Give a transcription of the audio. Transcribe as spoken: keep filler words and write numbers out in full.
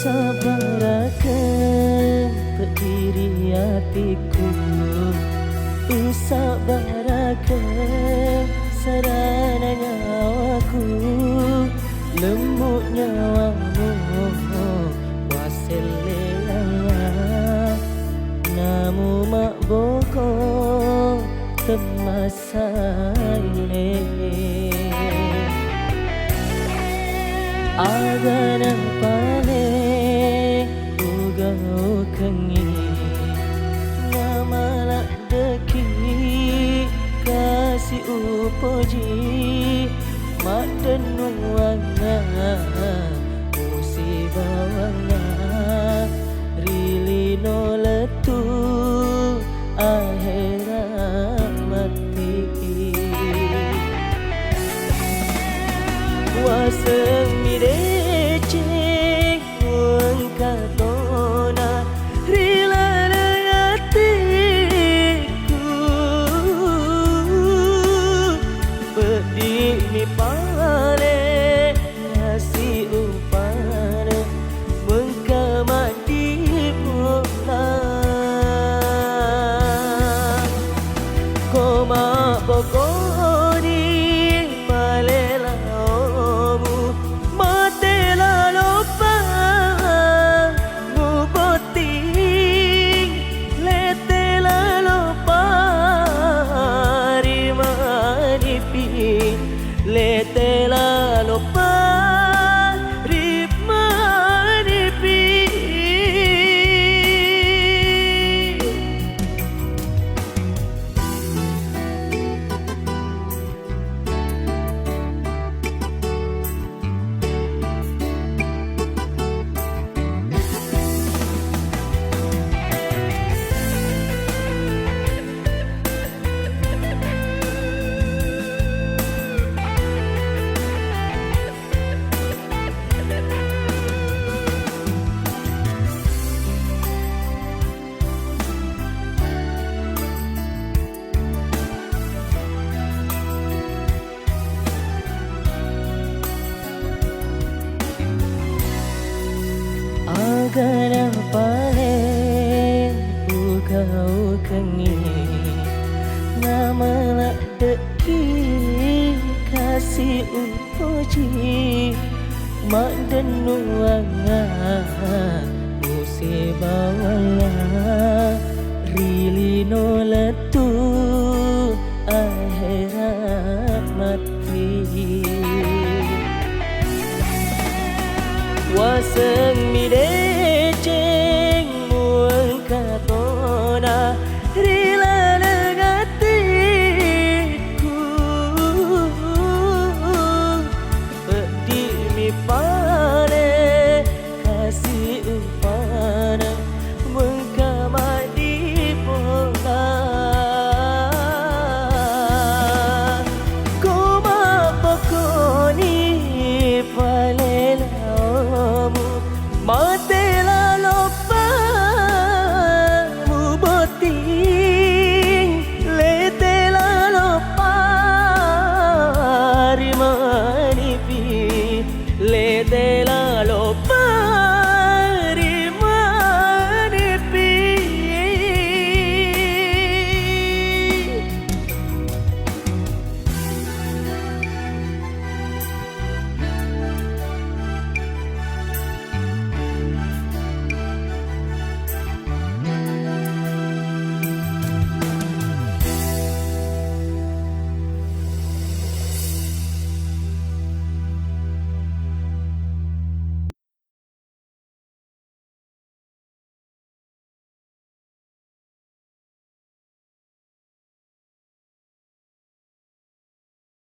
Sabbarakeng peddi ri atikku, usabbarakeng sarana nyawaku, lemmu nyawamu wasselleangnga, namu mabboko temmas saile. Agana pale ugaukengngi, namaladdeki kasi upoji, maddennuangnga musibawangnga ri lino lettu ahera matti. Wasemmi deceng engka tona ri laleng atikku, peddi mi pale nasi upana mengka maddipola. Ko mabbokoni pale laomu, mate lalopa mubotting, lete lalopa ri manipi, lete lalopa ri manipi. Agana pale ugaukengngi, namaladdeki kasi upoji, maddennuangnga musibawalla ri lino lettu ahera matti. Wasemmi de